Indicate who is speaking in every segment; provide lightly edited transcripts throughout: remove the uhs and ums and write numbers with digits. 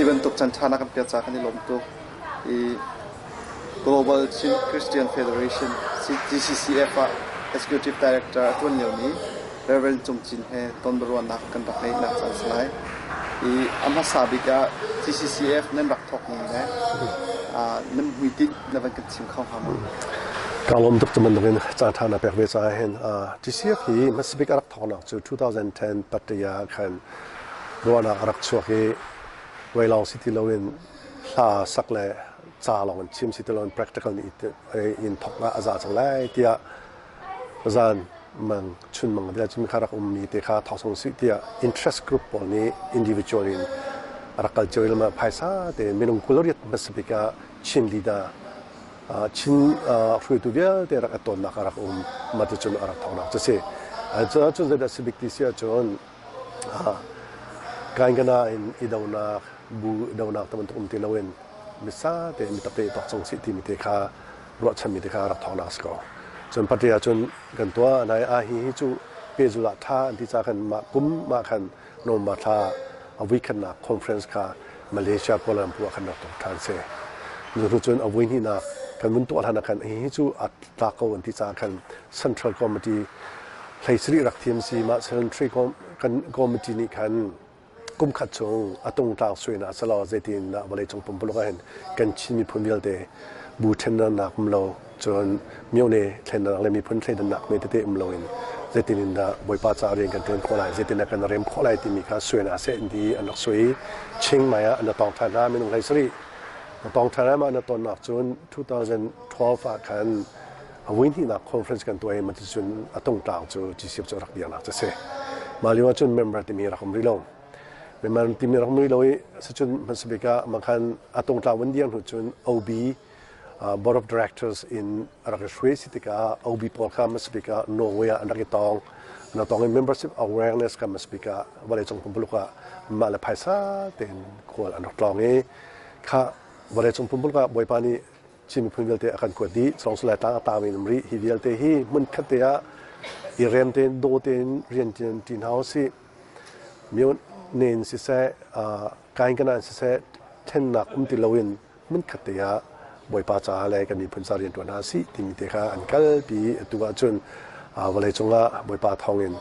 Speaker 1: Hi bantuk caan ṭha na kan pek caah kan i lawm tuk. I Global Chin Christian Federation GCCF ah Executive Director a ṭuan liomi Reverend Cung Cin he tonbiaruahnak kan rak ngeihnak caan si lai. I a hmasa bik ah GCCF nan rak thawk ning le nan hmuitinh na van kan chim kho hnga maw?
Speaker 2: Ka lawm tuk cu bantukin caan ṭha na pek ve caah hin GCF hi hmasa bik a rak thawknak cu 2010 Pattaya khan ruahnak a rak chuak i vei lawng si ti loin hla sak le ca lawng in chim si ti loin practical in thawk ah a za cang lai tiah zan mang chun mang tiah cun kha rak ummi te kha thawk song sih tiah interest group pawl nih individual in rak kal cio in phaisa te minung 28 hmasa bik ah Chin leader Chin hruaitu vialte rak i tonnak a rak um mah ti cun a rak thawknak cu si. Cun zeidah si bik ti si ahcun kaingana in i donak bu i donak te bantuk um ti loin misa te mi takte i tawk cang sih timi te kha ruahchanmi te kha rak thawknak si ko. Cun party ahcun kan tuah nai a hi hi cu pehzul ah tha an ti ca khan mah kum mah khan November thla a vuikhatnak conference kha Malaysia Kuala Lumpur ah khan rak tuah ṭhan si. Cu cun a vuihnihnak kan vun tuah hlan ah khan hihi cu a tlak ko an ti caah khan Central Committee 17 rak thim si mah Central Committee nih khan kum khat chung a tungtlang suainak selaw zeitin dah vawleicung pumpuluk ah hin kan Chin miphun vialte bu ṭhennak um lo cun myone thlennak le miphun thleidannak me tete um loin zeitin in dah Bawipa ca rian kan ṭuan khawh lai zeitin dah kan rem khawh lai timi kha suai hna seh ti an rak sui Chiang Mai ah an tong ṭhan hna minung 17 tong ṭhan ah an tonnak cun 2012 ah khan a vuihnihnak conference kan tuah i maticun a tungtlang cu GCF cu rak dirnak cu si mah lio ah cun member timi rak um rih lo member timi rak um rih lo i sicun hmasabik ah makhan a tungtlang vun dir hnu cun OB Board of Directors in a rak i hruai si tikah OB pawl kha hmasabik ah Norway ah an rak i tong. An tong i membership awareness kha hmasabik ah vawleicung pumpuluk ah mah le phaisa tein khual an rak tlawng i kha vawleicung pumpuluk ah Bawipa nih Chin miphun vialte a kan kuat dih. Cawngsulai tlang a tangmi um rih. Hi vialte hi hmun khat te ah i rem tein daw tein rian ṭi hna usih. Myo nen siseh, kain kanan siseh, ṭhennak um ti loin hmunkhat te ah Bawipa caah le kan miphun ca rianṭuan hna sih timi te kha an kalpi. Atu ahcun vawleicung ah Bawipa thawngin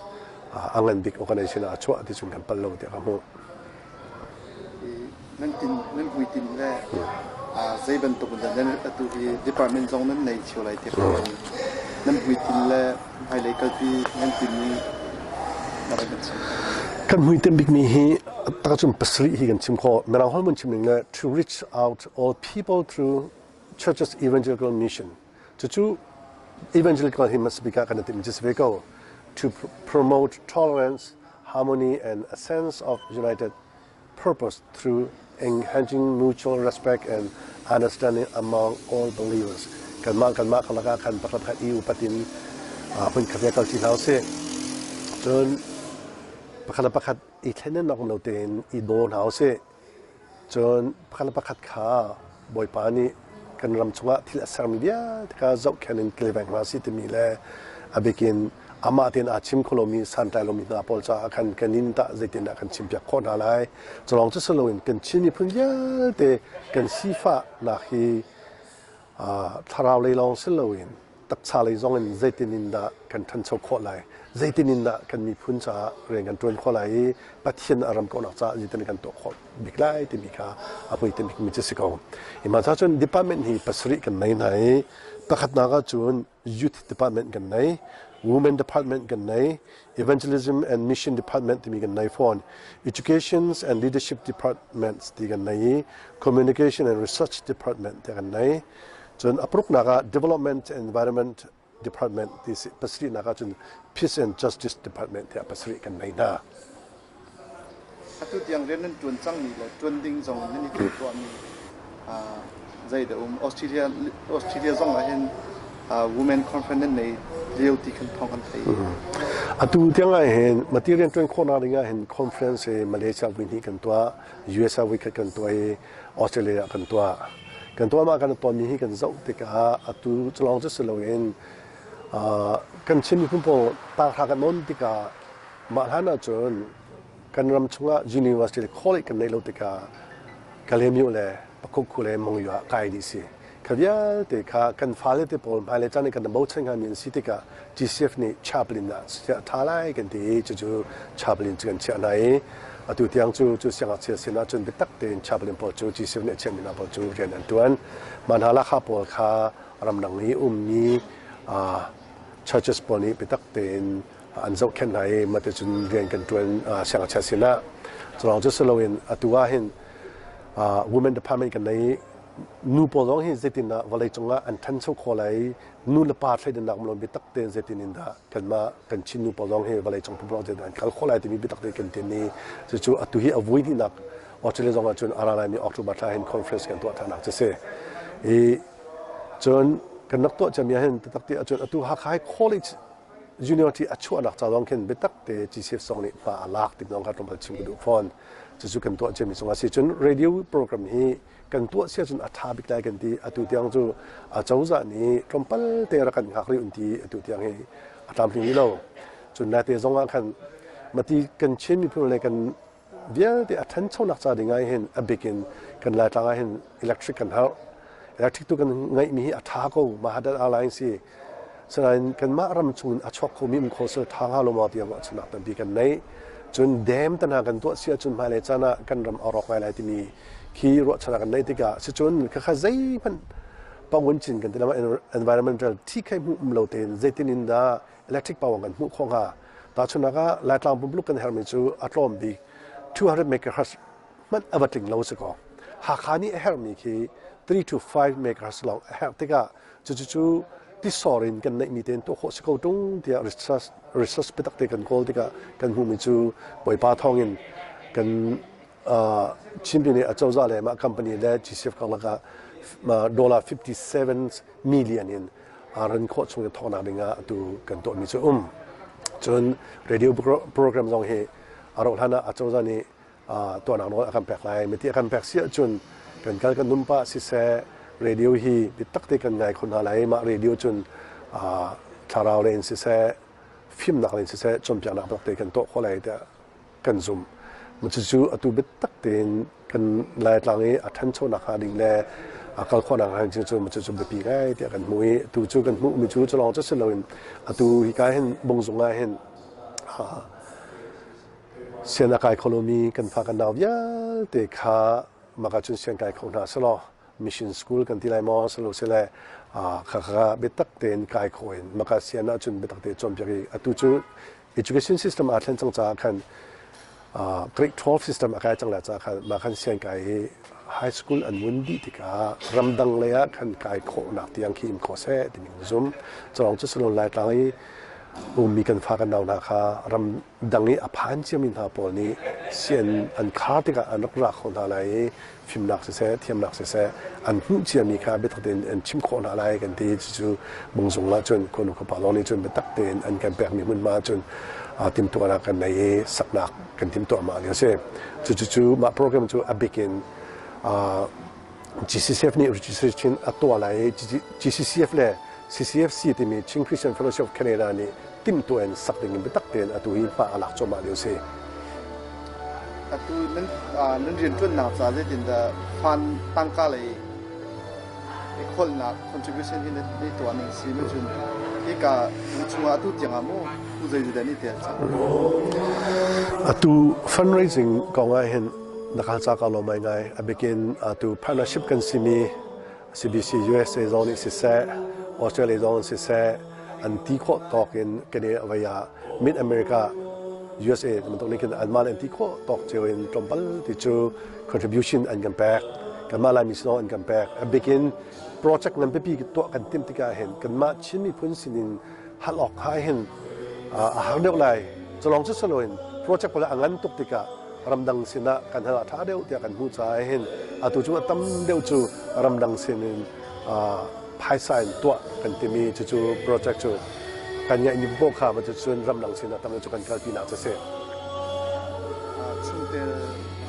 Speaker 2: a ngan bik organization ah a chuah ti cun kan pal lo tiah ka hmuh.
Speaker 1: Nan tin nan hmuitinh le zei bantuk in dah nan atu hi department zong nan nei cio lai ti nan hmuitinh le hmailei kalpi nan timmi na rak kan chim.
Speaker 2: Kan hmuitinh bikmi hi takcun pasarih hi kan chim khawh. Mirang holh mun chim ning le to reach out all people through church's evangelical mission. Cucu evangelical hi hmasa bik ah kan timh ci si ve ko. To promote tolerance, harmony and a sense of united purpose through enhancing mutual respect and understanding among all believers. Kanmah kanmah karlak ah khan pakhat khat i upat in hmun khat kal ṭi hna usih. Cun pakhat le pakhat i thleidannak um lo tein i daw hna usih. Cun pakhat le pakhat kha Bawipa nih kan ram chungah thil a sermi vialte kha zohkhenh in kilveng hna sih timi le a bikin amah tein aa chim kho lomi santlai lomi hna pawl caah khan kan in tah zeitindah kan chimpiak khawh hna lai. Cu lawng cu si loin kan Chin miphun vialte kan sifahnak hi thlarau lei lawng si loin taksa lei zong in zeitin in dah kan ṭhancho khawh lai, zeitin in dah kan miphun caah rian kan ṭuan khawh lai i Pathian a ram kauhnak caah zeitin kan tuah khawh bik lai timi kha a hmuitinh bikmi cu si ko. Hi mah caah cun department hi pasarih kan nei hna i pakhatnak ah cun youth department kan nei, women department kan nei, evangelism and mission department timi kan nei fawn, education and leadership departments ti kan nei i communication and research department ti kan nei. Cun a paruknak ah Development and Environment Department ti si pasarihnak ah cun Peace and Justice Department tiah pasarih kan nei hna.
Speaker 1: Atu tiang rian nan ṭuan cangmi le ṭuan ding zong nan i timhtuahmi zeidah um? Australia Australia zong ah hin Women Conference nan nei lio ti khan thawng kan thei.
Speaker 2: Atu tiang ah hin mati rian ṭuan khawhnak ding ah hin conference hi Malaysia vui hnih kan tuah, USA vui khat kan tuah i Australia ah kan tuah. Kan tuah mah kan tonmi hi kan zoh tikah atu cu lawng cu si loin kan Chin miphun pawl tanghra kan awn tikah mah hlan ahcun kan ram chungah university le college kan neih lo tikah Kalaymyo le Pakokku le Mongyu ah kai dih si. Kha vialte kha kan fale te pawl hmailei caan i kan bochan hngami an si tikah GCF nih chaplain ah chiah ṭha lai kan ti i cucu chaplain cu kan chiah hna i atu tiang cu cu siangngakchia sin ah cun biatak tein chaplain pawl cu GCF nih a chiahmi hna pawl cu rian an ṭuan. Mah hna lahkhah pawl kha ramdang i ummi churches pawl nih biatak tein an zohkhenh hna i mah ticun rian kan ṭuan siangngakchia sinah. Cu cu si loin atu ah hin women department kan nei nu pawl zong hi zeitin dah vawleicung ah an ṭhancho khawh lai, nu le pa thleidannak um lo biatak tein zeitin in dah kanmah kan Chin nu pawl zong hi vawleicung pumpak zeitin an kal khawh lai timi biatak tein kan tin i cucu atu hi a vui hnihnak Australia zong ah cun a ra laimi October thla hin conference kan tuah ṭhannak cu si. I cun kan rak tuah ciami ah hin taktak ti ahcun atu Hakha College University a chuahnak ca zong khin biatak te GCF zong nih hma a lak ti zong kha tlawmpal chim ka duh fawn. Cucu kan tuah ciami cungah si cun radio program hi kan tuah sia cun a ṭha bik lai kan ti. Atu tiang cu a cozah nih tlawmpal te rak kan hngak rih un ti atu tiang hi a tlamtling rih lo. Cun naite zong ah khan mati kan Chin miphun le kan vialte a ṭhanchonak ca ding ah hin a bik in kan Laitlang ah hin electric kan herh. Electric tu kan ngeihmi hi a ṭha ko, Mahadat Airlines hi. Sinain kanmah ram chung in a chuak khomi um kho sel ṭha hnga lo maw tiah ruahchannak tampi kan nei. Cun dam te hna kan tuah si ahcun hmailei caan ah kan ram a rawk ngai lai timi khi ruahchannak kan neih tikah sicun khakha zeihmanh panguncin kan ti lama environmental thi khai hmuh um lo tein zeitin in dah electric power kan hmuh khawh hnga. Tahchunhnak ah Laitlang pumpuluk kan herhmi cu a tlawm bik 200 megahertz hmanh a va tling lo si kaw Hakha nih a herhmi khi 3 to 5 megahertz lawng a herh tikah cucu tisor in kan neihmi tein tuah khawh si ko ṭung tiah research research biatak te kan kawl tikah kan hmuhmi cu Bawipa thawngin kan Chinpi nih acozah le mah company le GCF karlak ah dollar 57 million in ran khawh chung in thawknak ding ah atu kan tuahmi cu um. Cun radio program zong hi a rauh hlan ah acozah nih tuahnak nawl a kan pek lai. Miti a kan pek si ahcun kan kal kan num pah siseh radio hi biatak te kan ngai kho hna lai. Mah radio cun thlarau lei in siseh fimnak lei in siseh cawnpiaknak biatak te kan tuah khawh lai tiah kan zumh. Cucu atu biatak tein kan Laitlang i a ṭhanchonak hnga ding le a kal khawhnak hnga ding cu cucu biapi ngai tiah kan hmuh i atu cu kan hmuhmi cu cu lawng cu si loin atu hika hin Bungzung ah hin sian a kai kho lomi kan fa kan nau vialte kha maka cun sian kai kho hna selaw mission school kan ti lai maw selo sile khakha biatak tein kai kho in maka sian ahcun biatak te cawnpiak i atu cu education system aa thlen cang caah khan grade 12 system a kai cang lai caah khan mah khan sian kai i high school an mun dih tikah ramdang lei ah khan kai khawhnak tiang khi im kho seh timi zum cawng cu salon lai tlang i ummi kan fa kan nau hna kha ram dang i a phan ciami hna pawl nih sian an khar tikah an rak ra kho hna lai i fimnak siseh thiamnak siseh an hmuh ciami kha biatak tein an chim khawh hna lai kan ti. Cucu Bungzung ah cun khuanu khuapa lawng nih cun biatak tein an kan pekmi hmunhma cun timhtuahnak kan nei i saknak kan timhtuah mah lio si. Cucu cu mah program cu a bik in GCCF nih registration a tuah lai i GCCF le CCFC timi Chin Christian Fellowship of Canada nih timhtuah in sak ding in biatak tein atu hi hma a lak cuahmah lio si.
Speaker 1: Atu nan nan rianṭuannak ca zeitindah fund tangka lei i kholhnak contribution hi na tuah ning si ma cun hika chungah atu tiang ah mu tu zeidah ni tel cang?
Speaker 2: Atu fundraising kong ah hin na kal ca ka lawm ngai ngai. A bikin atu partnership kan simi CBC USA zong nih siseh, Australia zong siseh, an ti khawh tawk in kan i vei ah Mid America USA bantuk nih khin anmah le an ti khawh tawk cio in tlawmpal ti cu contribution an kan pek. Kanmah Laimi zong an kan pek. A bik in project ngan pipi tuah kan timh tikah hin kanmah Chin miphun sinin hal awk kha hin a har deuh lai. Culawng cu siloin project pawl a ngan tuk tikah ramdang sinah kan hal ah ṭha deuh tiah kan hmuh caah hin atu cu a tam deuh cu ramdang sinin phaisa in tuah kan timi cucu project cu kan ngeihmi poh kha cun ramdang sinah tam deuh cu kan kalpinak cu a si.
Speaker 1: Chungtel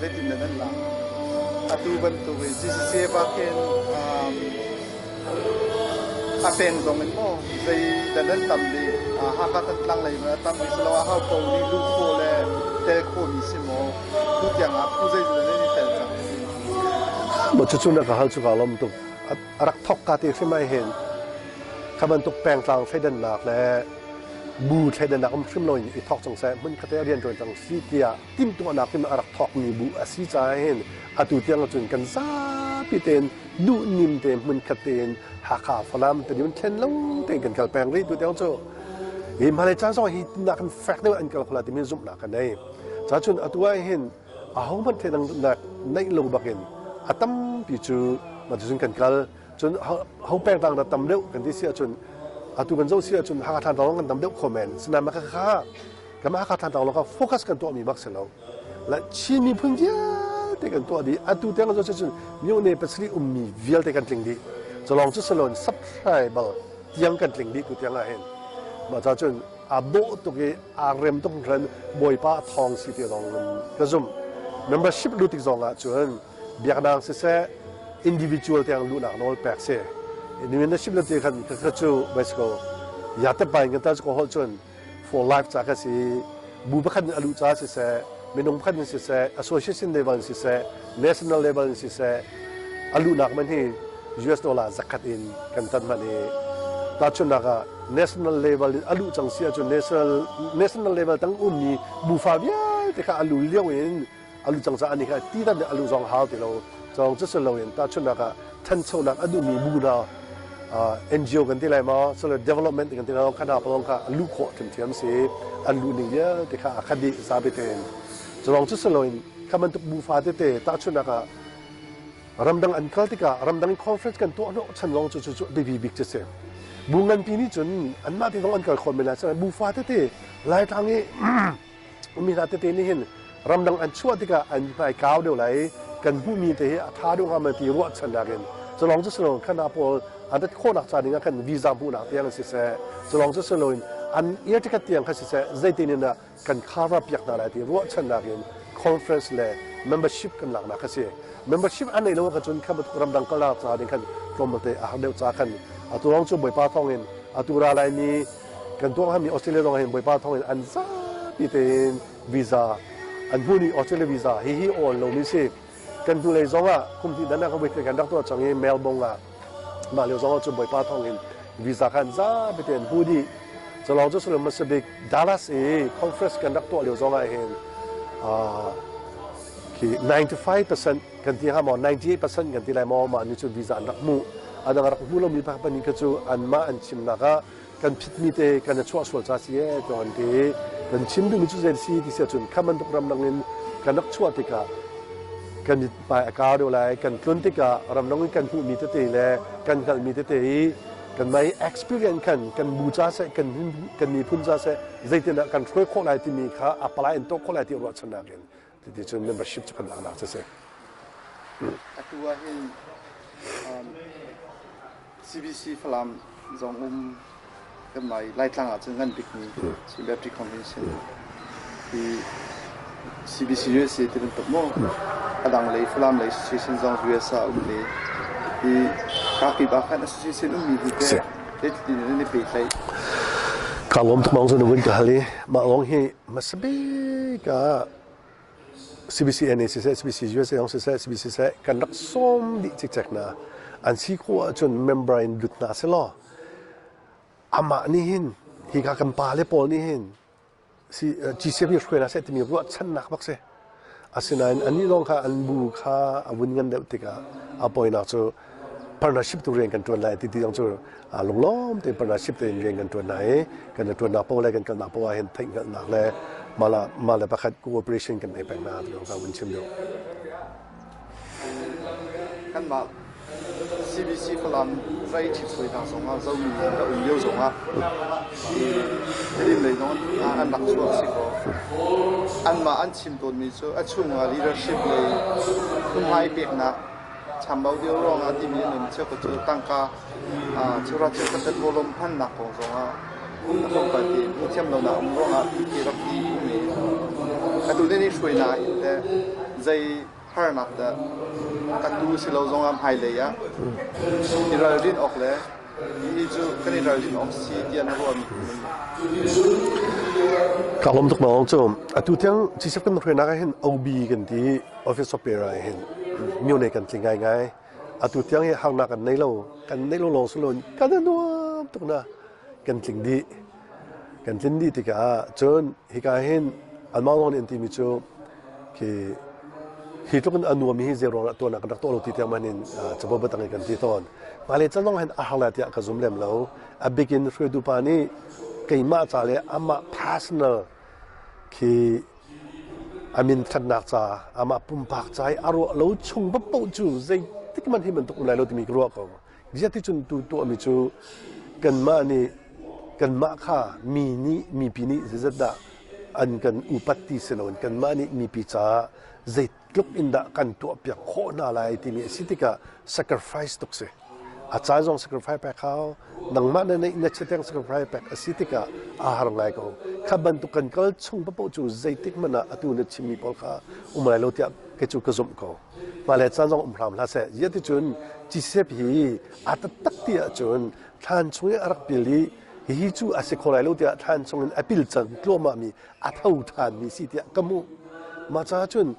Speaker 1: zeitin dah nan lak? Atu bantuk in GCCF ah khin A peng zong in maw zei dah nan tam bik? Hakha Thantlang lei in a tam bik siloah hauko nih luh khawh le tel khawhmi si maw? Tu tiang ah phu zeizat nan i tel cang?
Speaker 2: Maw cucu na ka hal cu kaa lawm tuk. A rak thawk ka te hrim ai hin kha bantuk pengtlang thleidannak le bu thleidannak um hrim loin i thawk cang seh, hmun khat ah rian ṭuan cang si tiah timhtuahnak hrim a rak thawkmi bu a si caah hin atu tiang ahcun kan zapi tein duhnim te hmun khat tein Hakha Falam Tedim thlen lo tein kan kal peng rih tu tiang cu. Hi hmalei caan zong hi nak in fek deuh an kal khola timi zumhnak kan nei. Cacun atu ah hin ahohmanh thleidannak neih lo bakin a tampi cu mah kan kal. Cun ho pengtlang dah tam deuh kan ti si ahcun atu kan zoh si ahcun Hakha Thantlang lawng kan tam deuh kho men. Sinain mah kha kanmah Hakha Thantlang lawng kha focus kan tuahmi bak si lo. La Chin miphun vialte kan tuah dih. Atu tiang kan zoh si ahcun myone pasarih ummi vialte kan tling dih. Culawng cu si loin subtribal tiang kan tling dih tu tiang ah hin. Mah ca cun aa dawh tuk i aa rem tuk hran Bawipa thawng si ti zong ka zumh. Membership lut tik zong ah cun biaknak siseh individual tiang luhnak nawl pek si. Membership lut ti khan ka cu bicycle ya te pai kan ta ko hol cun for life ca ka si bu pakhat in a luh ca siseh minung pakhat in siseh association level in siseh national level in siseh a luhnak man hi US dollar zakhat in kan tan hman i tahchunhnak ah national level in a luh cang si ahcun national national level tang ummi bufa vialte kha a lu lio in a lu cang caah ani kha ti dan a lu zong hau ti lo cawng cu si loin tahchunhnak ah thanchonak a duhmi bu hna NGO kan ti lai maw solo development kan ti lai kha hna palong kha luh khawh thiamthiam si an luh ning vialte kha a khat dih zapi tein culong cu si loin kha bantuk bufa tete tahchunhnak ah ramdang an kal tikah ramdang in conference kan tuah hnawh chan zong cu cu biapi bik cu si bu nganpi nih cun anmah te zong an kal khawh men lai bufa tete Laitlang i mi hna tete nih hin ramdang an chuah tikah an hmai kau deuh lai kan hmuhmi te hi a tha deuh hnga ma ti ruahchannak in culong cu silo khana pawl an rat khawhnak ca ding ah khan visa hmuhnak tiang in siseh culong cu silo in an air ticket tiang kha siseh zeitin in dah kan cover piak hna lai ti ruahchannak in conference le membership kan laknak kha si. Membership an nei lo kha cun kha bantuk ramdang kalnak ca ding khan tlawmpalte a har deuh ca khan atu lawng cu Bawipa thawng in atu ra lai mi kan tuah mi Australia zong hin Bawipa thawng in an zapi tein visa an hmu ni Australia visa hi hi awl lo mi si. Kan hnulei zong ah kum hnih dan ah kan kan rak tuah cang i Melbourne ah mah lio zong ah cu Bawipa thawng in visa khan zapi tein hmu dih. Culawng cu sullam hmasa bik Dallas i conference kan rak tuah lio zong ah hin khi 95% kan ti hnga maw 98% kan ti lai maw mah nih cu visa an rak hmuh. A dang rak hmu lomi pakhat kha cu anmah an chimnak ah kan phitmi te kan i chuah sual ca si ee tiah an ti. Kan chim duhmi cu zei si ti si ahcun kha bantuk ramdang in kan rak chuah tikah kan mithmai a kau deuh lai. Kan tlun tikah ramdang in kan hmuhmi tete le kan hngalhmi tete hi kan mah i experience khan kan bu ca seh kan kan miphun ca seh zeitindah kan hruai khawh lai timi kha apply in tuah khawh lai ti ruahchannak in ti cun membership cu kan laknak cu si.
Speaker 1: Atu ah hin CBC Falam zong um kan mai Laitlang ah cun ngan bikmi Chin Baptist Convention hi CBC USA ti bantuk maw a dang lei Falam lei association zong US ah um ve hi kakip ah khan association ummi hi te zeitin in i pehtlaih?
Speaker 2: Ka lawm tuk mang cu na vun ka hal i mah lawng hi hmasa bik ah CBCNA siseh, CBC USA zong siseh, CBC siseh kan rak sawm dih cikcek hna. An si khawh ahcun member in lut hna selaw amah nih hin hika kan pale pawl nih hin GCF hi hruai hna seh timi ruahchannak bak si. Asinain anih lawng kha an bu kha a vun ngan deuh tikah a poinak cu partnership tu rian kan ṭuan lai ti ti zong cu lunglawm tein partnership tein rian kan ṭuan hna i kan ṭuannak paoh le kan kalnak paoh ah hin theihhngalhnak le mah le pakhat cooperation kan nei peng hna ti zong kha vun chim deuh.
Speaker 1: Kanmah CBC Falam rai ṭhitsuai hna zongah Zomi an um lio zongah Tedim lei zong an rak chuak si kaw anmah an chim tawnmi cu a chungah leadership lei hmunhma i peknak chambau deuh ruangah timi an um cheukhat cu tangka cheuhra cheukhat le tawlawm hmannak kong zongah a tlawmpal te hmuhthiam lonak um ruangah ti rak ti um i atu nan i hruainak in teh zei harnak dah atu si lo zongah hmailei ah i ralrin awk le hihi cu kan i ralrin awk si tiah na ruahmi
Speaker 2: Ka lawm tuk mawng cu atu tiang Joseph kan hruainak ah hin OB kan ti Office of Pera hin. Myone kan tling ngaingai. Atu tiang hi harnak kan nei lo. Kan nei lo lawng si loin kan i nuam tuk na. Kan tling dih. Kan tlin dih tikah cun hika hin anmah lawng nih an timi cu khi hi tluk in a nuam hi zei ruangah tuan ah kan rak tuah lo ti tiang hmanh in capo batang in kan ti tawn. Hmailei can zong hin a har lai tiah ka zum lem lo. A bik in hruaitu pa nih keimah ca le amah personal khi a min ṭhatnak ca amah pumpak ca i a ruah lo chung paoh cu zeitik hmanh hi bantuk um lai lo timi ka ruah ko. Ziaticun tu tuahmi cu kanmah nih kanmah kha mi nih mipi nih zeizat dah an kan upat ti si loin kanmah nih mipi caah zeitluk in dah kan tuahpiak khawh hna lai timi a si tikah sacrifice tuk si. A ca zong sacrifice pek hau, nangmah na neih na chiateng sacrifice pek a si tikah aa har ngai ko. Kha bantuk kan kal chung paoh cu zeitik hmanh ah atu na chimmi pawl kha um lai lo tiah kei cu ka zumh ko. Hmailei caan zong um hram hlah seh. Ziahticun Joseph hi a taktak ti ahcun thlan chung i a rak pil i hihi cu a si kho lai lo tiah thlan chung in a pil cang tluahmah mi a tho ṭhanmi si tiah ka hmuh. Mah caah cun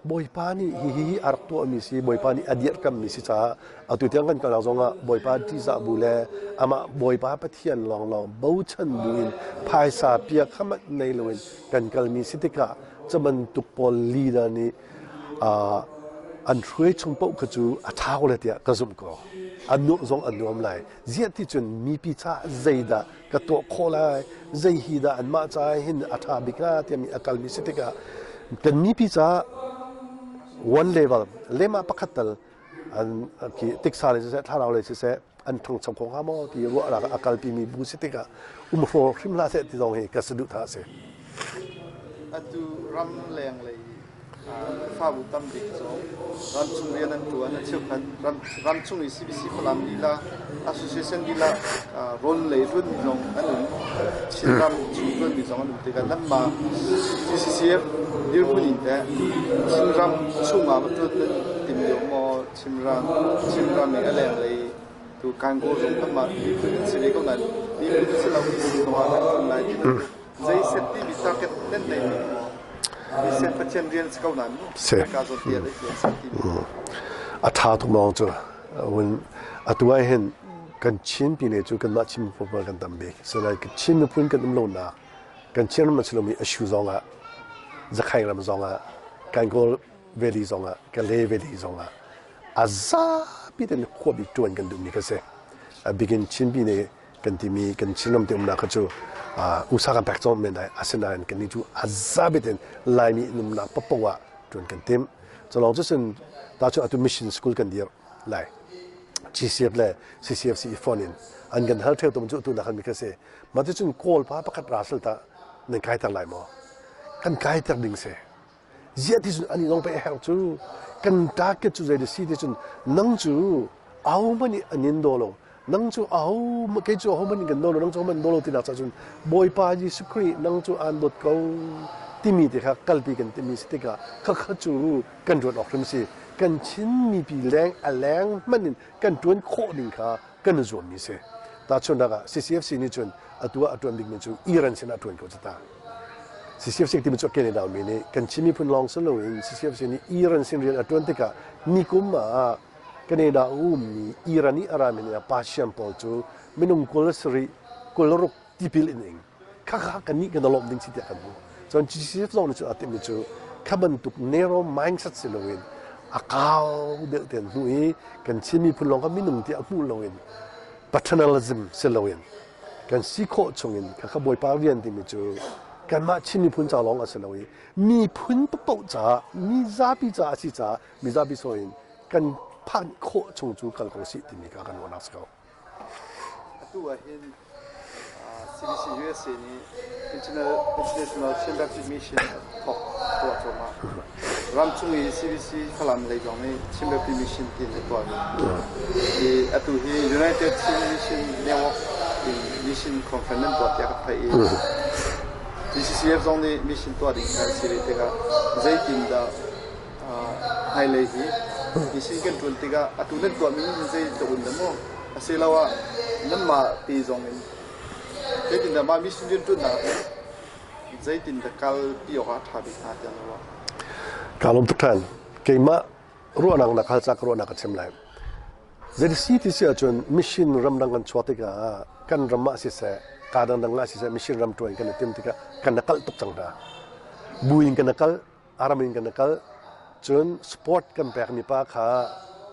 Speaker 2: Bawipa nih hihi a rak tuahmi si, Bawipa nih a dirhkammi si caah atu tiang kan kalnak zongah Bawipa ṭihzah bu le amah Bawipa Pathian lawnglawng bochan bu in phaisa pia kha manh nei loin kan kalmi si tikah cu bantuk pawl leader nih an hruai chung paoh kha cu a ṭha ko lai tiah ka zumh ko. An nuamh zong an nuam lai. Ziah ti cun mipi caah zeidah ka tuah khawh lai, zei hi dah anmah caah hin a ṭha bik hnga tiami a kalmi si tikah kan mipi caah one level lema pakhat tal an khi tiksa lei siseh thlarau lei siseh an ṭhangcho kho hnga maw ti ruahnak a kalpimi bu si tikah um hraw hrim hlah seh ti zong hi ka saduhthah a si.
Speaker 1: Atu ram leng lei Khrihfabu tam bik cu ramchung rian an ṭuan. A cheukhat ramchung i CBC Falam lila, association lila rawn lei ṭuanmi zong an um. Chinram chung ṭuanmi zong an um tikah nanmah CCCF dirhmun in teh Chinram chungah va ṭuan nan tim deuh maw? Chinram i a lenglei tu Kangaw zong kanmah miphun an si ve ko nain miphun si lomi sin zongah kan ṭuan lai ti bantuk Zei set timi target nan nei mi maw? Mi set Pathian rian si ko nain mu.
Speaker 2: Si.
Speaker 1: Ka zawn ti a set timi.
Speaker 2: A tha tuk mawng cu. Hun atu ah hin kan Chin pine cu kanmah Chin miphun kan tam bik. So like Chin miphun kan um lonak kan Chin ram a si lomi a shu zong ah Zakhaing ram zong ah Kankaw Valley zong ah Kalay Valley zong ah a zapi ten khua bik tuan kan duhmi kha si. A bikin Chin pine kan timi kan Chinram te umnak kha cu usa kan pek cawm men lai asinain kannih cu a zabit in Laimi in umnak paohpaoh ah ṭuan kan timh. Culawng cu cun ta cu atu mission school kan dir lai. GCF le CCFC i phone in an kan hal ṭheu tum cu atu nak mi kha si. Mah ticun Kawl pa pakhat ra sal ta nan kaiter lai maw? Kan kaiter ding si. Ziah ti cun anih lawng pei a herh cu. Kan target cu zei si ti cun nang cu ahohmanh nih an in daw lo. Nang cu aho kei cu ahohmanh nih kan daw lo, nang cu ahohmanh daw lo tinak caah cun Bawipa Jesuh Khrih nang cu aan dawt ko timi te kha kalpi kan timi si tikah khakha cu kan ruat awk hrim si. Kan Chin mipi leng a leng hmanh in kan ṭuan khawh ding kha kan i zuammi si. Tahchunhnak ah CCFC nih cun atu ah a ṭuan bikmi cu Iran sinah a ṭuan ko cu ta. CCFC timi cu Canada mi nih kan Chin miphun lawng si loin CCFC nih Iran sin rian a ṭuan tikah nikum ah Canada a ummi Iran i a rami nih Persian pawl cu minung 27 26 tipil in ing. Khakha kannih kan i lawmh ding si tiah kan hmuh. Cun CCF zong nih cun a timhmi cu kha bantuk narrow mindset si loin a kau deuh tein hmuh i kan Chin miphun lawng kha minung tiah hmuh loin paternalism si loin kan si khawh chungin khakha Bawipa rian timi cu kanmah Chin miphun ca lawng a si lo i miphun paoh caah mizapi caah a si caah mizapi sawi in kan phanh khawh chung cu kal ko sih timi kha kan ruahnak si ko.
Speaker 1: Atu ah hin CBC USA nih International Chin Baptist Mission a thawk tuah cuahmah. Ramchung i CBC Falam lei zong nih Chin Baptist Mission tiin a tuah ve. I atu hi United Chin Mission Network in Mission Conference nan tuah tiah ka theih i GCCF zong nih mission tuah ding kha a si ve tikah zeitindah hmailei hi mission kan ṭuan tikah atu nan tuahmi hin zeitluk in dah maw asiloah nanmah te zong in zeitindah mah mission rianṭuannak hin zeitindah kalpi awk ah a ṭha bik hnga tiah na ruah?
Speaker 2: Kaa lawm tuk ṭhan. Keimah Ruahnak na hal ca ka ruahnak ka chim lai. Zeiti ti si ahcun mission ramdang kan chuak tikah kan ram ah siseh, kaa dangdang ah siseh mission ram ṭuan kan i tim tikah kan i kalh tuk cang hna. Bu in kan i kalh, aram in kan i kalh. Cun sport kan pekmi pa kha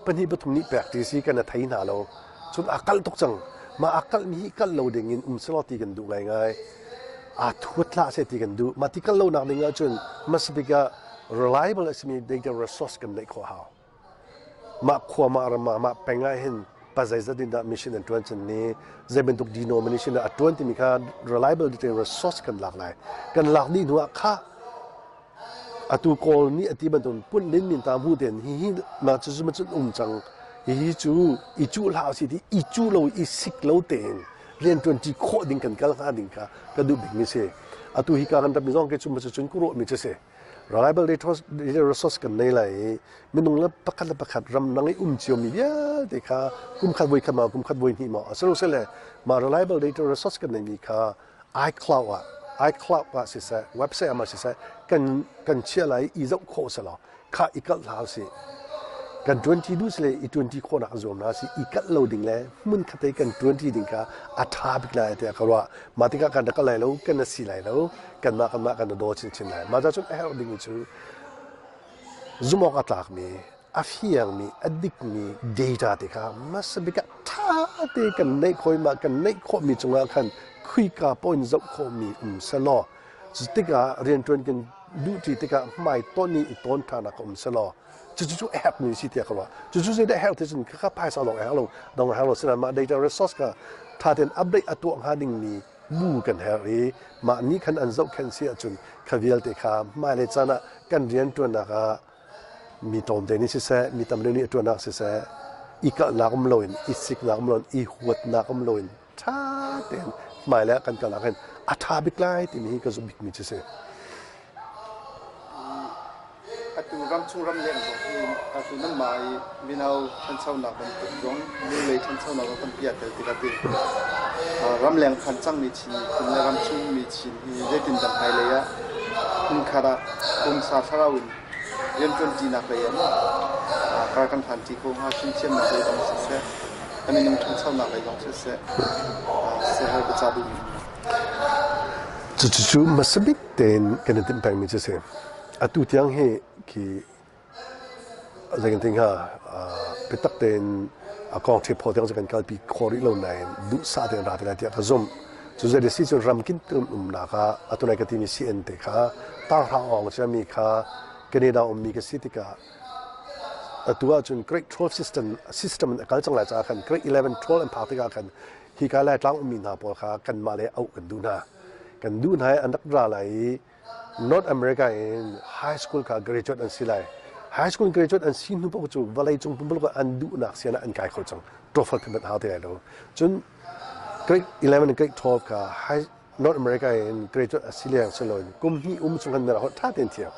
Speaker 2: pahnih pathum nih pek ti si kan i thei hna lo. Cun aa kalh tuk cang. Mah aa kalhmi hi kalh lo ding in um selaw ti kan duh ngaingai. Aa thuat hlah seh ti kan duh. Mah ti kalh lonak ding ahcun hmasa bik ah reliable a simi data resource kan neih khawh hau. Mah khua mah ram ah mah peng ah hin pa zeizat in dah mission an ṭuan cun ni zei bantuk denomination dah a ṭuan timi kha reliable data resource kan lak lai. Kan lak dih hnu ah kha atu Kawl nih a ti bantuk pun lin min ta mu ten hi hi ma cu cu cun um cang hihi cu i cuh hlah usih ti i cuh lo i sik lo tein rianṭuanṭi khawh ding kan kal hnga ding kha ka duh bikmi si. Atu hi ka kan ram zong ke cu ma cun ku ruahmi cu si. Reliable data resource kan nei lai i minung le pakhat le pakhat ram dang i um ciomi vialte kha kum khat voi khat ma kum khat voi hnih ma asilo mah reliable data resource kan neimi kha iCloud ah iCloud ah siseh website ah ma siseh kan kan chia lai i zoh khawh selaw kha i kalh hlah usih kan ṭuanṭi duh sile i ṭuanṭi khawhnak zuam hna sih i kalh lo ding le hmun khat i kan ṭuanṭi ding kha a ṭha bik lai tiah ka ruah mah tikah kan rak kal lai lo kan na si lai lo kanmah kanmah kan daw chinchin lai mah cun a herh ding cu zumh awk a tlakmi a fiangmi a dikmi data te kha hmasa bik ah ṭha te kan neih khawh mah kan neih khawhmi cungah khan khuika paoh in zoh khawhmi um selaw cu tikah rianṭuan kan duhṭi tikah hmai ton i i tawn ṭhanak um selaw cucu cu a herhmi si tiah ka ruah cucu zeidah herh ti cun khakha phaisa lawng a herh lo dong a herh lo sinain mah data resource kha ṭha tein update a tuah hnga dingmi bu kan herh i mah nih khan an zohkhenh si ahcun kha vialte kha hmailei caan ah kan rianṭuannak ah mi tlawmte nih siseh mi tam deuh nih a ṭuannak siseh i kalhnak um loin i siknak um loin i huatnak um loin ṭha tein hmailei ah kan kal ahkhin a ṭha bik lai timi hi ka zumh bikmi cu si.
Speaker 1: Atu ramchung ramleng zong hi atu nanmah i mino ṭhanchonak bantuk zong nu lei ṭhanchonak zong tampi aa tel tikah ti ramleng phan cangmi Chin miphun le ramchung mi Chin hi zeitindah hmailei ah hmunkhat ah pumsa thlarau in rianṭuanṭinak lei ah maw kar kan hlanṭi kho hnga fimthiamnak lei zong siseh a minung ṭhanchonak lei zong siseh siaherh biaca duhmi um
Speaker 2: Cucu hmasa bik tein kan i timh pengmi cu a si. Atu tiang hi khi zei kan ti hnga biatak tein a kong ṭhephaw tiang cu kan kalpi khawh rih lo nain duhsah tein ra te lai tiah ka zumh. Cu zei si cu ramkin umnak ah atu nai ka timi CN te kha tanghra awng ciami kha Canada ummi ka si tikah atu ahcun grade 12 system in a kal cang lai caah khan grade 11 12 an phak tikah khan hika Laitlang ummi hna pawl kha kanmah le auh kan duh hna. Kan duh hna i an rak ra lai i North America in high school kha graduate an si lai. High school graduate an si hnu paoh cu vawlei cung pumpuluk ah an duhnak sian ah an kai kho cang. TOEFL payment hau ti lai lo. Cun grade 11 and grade 12 kha high North America in graduate a si leng si loin kum hnih um chung khan mera ṭha tein thiam.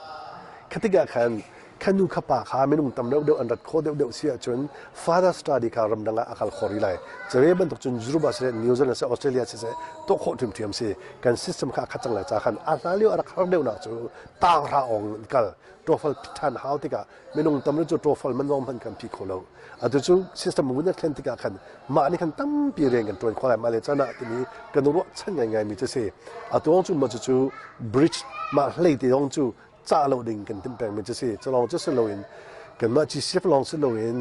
Speaker 2: Kha tikah khan kha nu kha pa kha minung tam deuh deuh an rat khawh deuh deuh si ahcun father study kha ramdang ah a kal kho rih lai. Cave bantuk cun Europe ah siseh, New Zealand siseh, Australia siseh tuah khawh ṭhiamṭhiam si. Kan system kha a khat cang lai ca khan a hla lio a rak har deuhnak cu tanghra ong in kal TOEFL ṭhan hau tikah minung tam cu TOEFL man zong hmanh kan phi kho lo. Atu cu system vun a thlen tikah khan mah nih khan tampi rian kan ṭuan khawh lai mah le caan ah timi kan ruahchan ngaingai mi cu si. Atu cu mah cucu bridge mah hlei te zong cu cah lo ding kan timh pengmi cu si. Cu lawng cu si loin kanmah GCF lawng si loin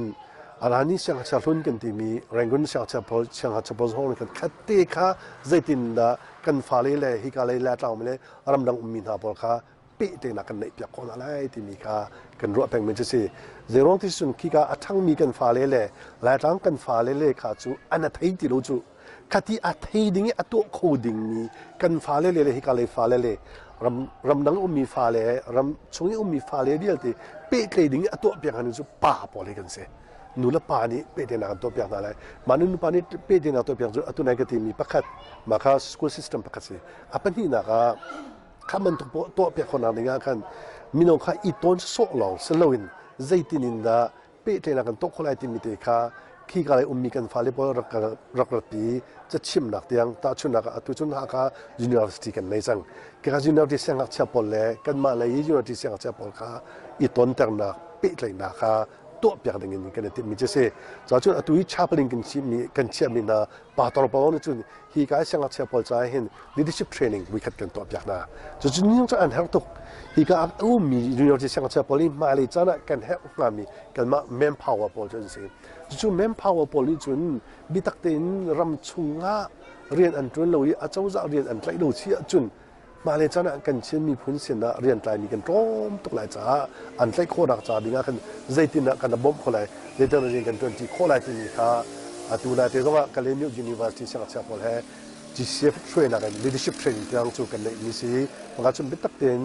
Speaker 2: Arani siangngakchia hlun kan timi Rangoon siangngakchia pawl siangngakchia pawl zong kan khat te kha zeitindah kan fale le hika lei le tlangmi le ramdang ummi hna pawl kha pehtlaihnak kan neihpiak khawh hna lai timi kha kan ruah pengmi cu si. Zeiruang ti cun khika a ṭhangmi kan fale le Laitlang kan fale le kha cu an a thei ti lo cu. Khati a thei ding i a tuah kho dingmi kan fale le hika lei fale le ram ramdang ummi fale ram chung i ummi fale vialte pehtlaih ding i a tuahpiak hna cu pa pawl hi kan si. Nu le pa nih pehtlaihnak an tuahpiak hna lai. Mah nu pa nih pehtlaihnak tuahpiak cu atu nai ka timi pakhat mah kha school system pakhat si. A pahnihnak ah kha bantuk tuahpiak khawhnak ding ah khan mino kha i tawn sawh lawng si loin zeitin in dah pehtlaihnak kan tuah khawh lai timi te kha khika lei ummi kan fale pawl rak rak ratpi cachimnak tiang tahchunhnak ah atu cun Hakha University kan nei cang kika University siangngakchia pawl le kanmah lei i University siangngakchia pawl kha i tonternak pehtlaihnak kha tuahpiak ding in kan i timhmi cu a si. Cun atu i chaplain kan chimmi kan chiahmi hna pastor pawl nih cun hi ka siangngakchia pawl caah hin leadership training voikhat kan tuahpiak hna. Cucu minung cu an herh tuk. Hi ka a ummi university siangngakchia pawl hi hmailei caan ah kan herh hngami kanmah manpower pawl cu an si. Cucu manpower pawl nih cun biatak tein ram chungah rian an ṭuan lo i acozah rian an tlaih lo si ahcun hmailei caan ah kan Chin miphun sinah rian tlaimi kan tlawm tuk lai caah an tlaih khawhnak ca ding ah khan zeitindah kan bawmh khawh lai, zeitindah rian kan ṭuanṭi khawh lai timi kha atu naite zongah Kalaymyo University siangngakchia pawl he GCF hruainak in leadership training tiang cu kan neihmi si. Maka cun biatak tein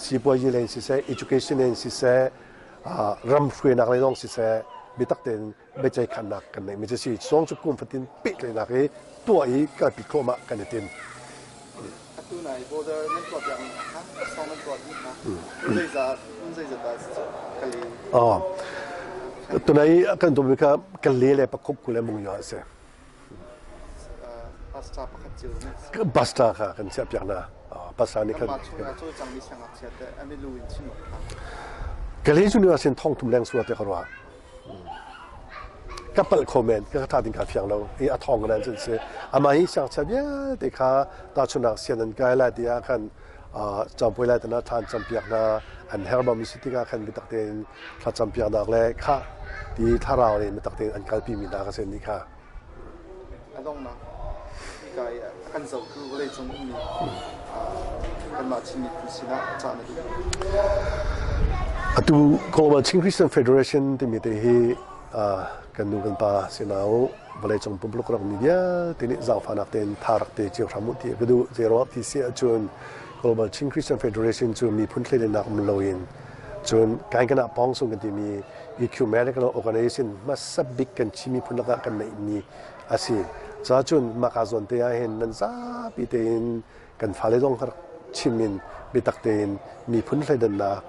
Speaker 2: sipuazi lei in siseh, education lei in siseh, ram hruainak lei zong siseh, biatak tein biaceihkhannak kan neihmi cu si. Song cu kum fatin pehtlaihnak i tuah i kalpi thluahmah kan i tim.
Speaker 1: Atu nai border nan tuah piak mi kha song nan tuah dih kha zeizat zeizat dah kali?
Speaker 2: Oh. Tunai kan tuah kha Kale le Pakhup le Mungyo a si.
Speaker 1: Pastor pakhat cio
Speaker 2: Pastor kha kan chiah piak hna. Pastor nih khan
Speaker 1: Kanmah chung ah cawlcangmi siangngakchia te an i lu in chim awk kha.
Speaker 2: Kale cu ni sin thong thum leng sua te ka ruah. Ka palh kho men, ka tha ding ka fiang lo. I a thong nan cun si. Amah hi siangngakchia vialte kha tahchunhnak sian an kai lai ti ah khan campui lai tana thlan campiak hna an herh mi si tikah khan biatak tein thlacam piaknak le khah ti thlarau le biatak tein an kalpi mi hna ka si ni kha.
Speaker 1: A donghnak hika i a kan zohtu vawleicung ummi kanmah Chin miphun sinah cah na duh.
Speaker 2: Atu Global Chin Christian Federation timi te hi kan nu kan pa sinau vawleicung pumpuluk rak mi vialte nih zaangfahnak tein tha rak te cio hram u ti ka duh. Zeiruangah ti si ahcun Global Chin Christian Federation cu miphun thleidannak um loin cun kainkan ah pawngsung kan timi ecumenical organization hmasa bik kan Chin miphun lakah kan neihmi a si. Cacun maka zawn te ah hin nan zapi tein kan fale zong rak chim in biatak tein miphun thleidannak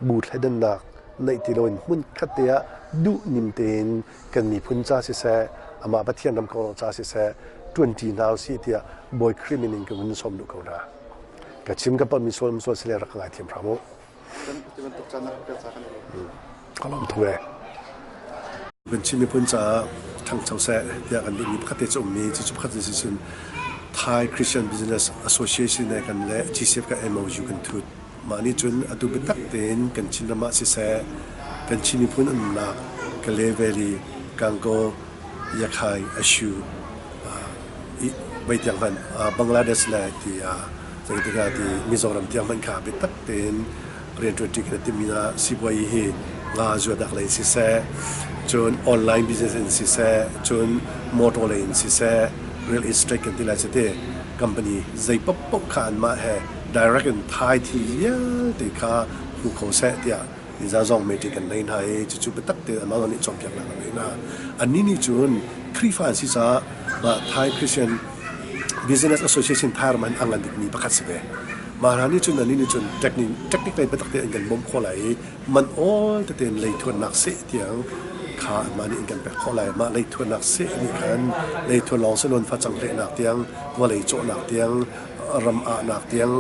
Speaker 2: bu thleidannak neih ti loin hmun khat te ah duhnim tein kan miphun ca siseh amah Pathian ram kong ca siseh ṭuanṭi hna usih tiah Bawi Khrih min in ka vun sawm duh ko hna. Ka chim ka palhmi sual sual sile rak ka ngaithiam hram u. Ka lawm tuk ee. Kan Chin miphun caah ṭhangcho seh tiah kan duhmi pakhat te cu ummi cucu pakhat cu cun Thai Christian Business Association he kan le GCF ka MOU kan thut. Mah nih cun atu biatak tein kan Chinram ah siseh, kan Chin miphun umnak Kale Valley, Gangaw, Yakhai, Ashu, voi tiang hmanh Bangladesh le ti zeitikah ti Mizoram tiang hmanh kha biatak tein rianṭuanṭi kan i timmi hna sipuayi hi nga zuatnak lei in siseh, cun online business in siseh, cun motor lei in siseh, real estate kan ti lai cu ti company zei paohpaoh kha anmah he direct in Thai thil vialte kha hmu kho seh tiah nizan zong meeting kan nei hna i cucu biatak tein anmah zong nih cawnpiaknak an ngei hna. Annih nih cun Khrihfa an si caah mah Thai Christian Business Association Thai ram ah hin a ngan bikmi pakhat si ve. Mah hna nih cun annih nih cun technique technique lei biatak tein an kan bawmh khawh lai i man awl tete in leithuannak seh tiang kha anmah nih an kan pek khawh lai. Mah leithuannak seh nih khan leithuan lawng si loin facang hlehnak tiang, vawlei cawhnak tiang, ram ahnak tiang,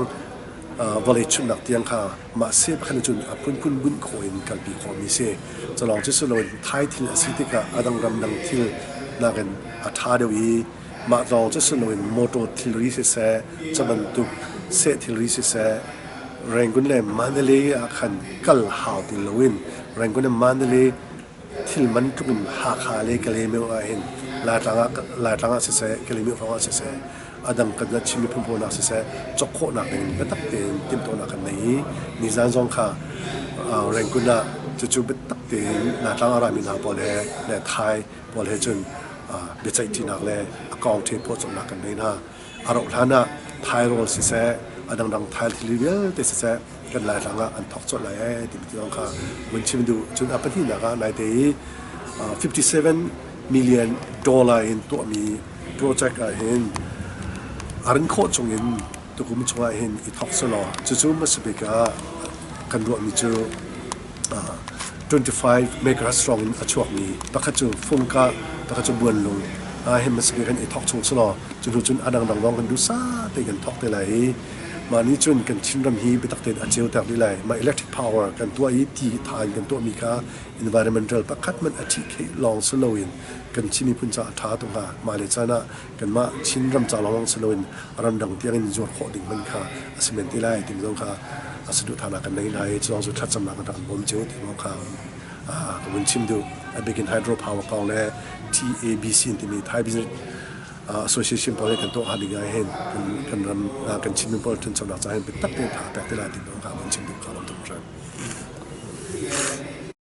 Speaker 2: vawlei chunhnak tiang kha mah seh pakhat nih cun a phunphun bunh khawh in kalpi khawhmi si. Cu lawng cu si loin Thai thil a si tikah a dang ramdang thil nakin a ṭha deuh i mah lawng cu si loin motor thilri siseh, cu bantuk seh thilri siseh, Rangoon le Mandalay ah khan kal hau ti loin Rangoon le Mandalay thil man tluk in Hakha le Kalaymyo ah hin Laitlang ah Laitlang ah siseh, Kalaymyo hrawng ah siseh, a dang kan Chin miphun pawl nak siseh, cawk khawhnak ding biatak tein timhtuahnak kan nei i nizan zong kha Rangoon ah cucu biatak tein Laitlang a rami hna pawl he le Thai pawl he cun biaceihṭinak le a kong ṭhe phuahcawhnak kan nei hna. A rauh hlan ah Thai rawl siseh, a dangdang Thai thil vialte siseh kan Laitlang ah an thawk colh lai ee timi zong kha vun chim duh. Cun a pahnihnak ah naite i 57 million dollar in tuahmi project ah hin a ran khawh chung in tukum chungah hin i thawk selaw cucu hmasa bik ah kan ruahmi cu 25 megahertz hrawng in a chuakmi pakhat cu fungka pakhat cu buanlung hi hmasa bik kan i thawk chung selaw cu hnu cun a dangdang zong kan duhsah tein kan thawk te lai i. Mah nih cun kan Chinram hi biatak tein a ceuter dih lai. Mah electric power kan tuah i ti tha in kan tuahmi kha environmental pakhat hmanh a ṭhih kheh lawng si loin kan Chin miphun caah a ṭha tuk hnga. Mah le caan ah kanmah Chinram ca lawng si loin ramdang tiang in zuar khawh ding hmanh kha a si men te lai timi zong kha a saduhthahnak kan nei lai. Cu zong cu thlacamnak kan rak bawm cio ti zong kha ka vun chim duh. A bik in hydro power kong le TABC timi Thai Business Association pawl he kan tuah hnga ding ah hin kan ram kan Chin pawl ṭhanchonak caah hin biatak tein tha pek te lai ti zong kha vun chim duh ka lawm.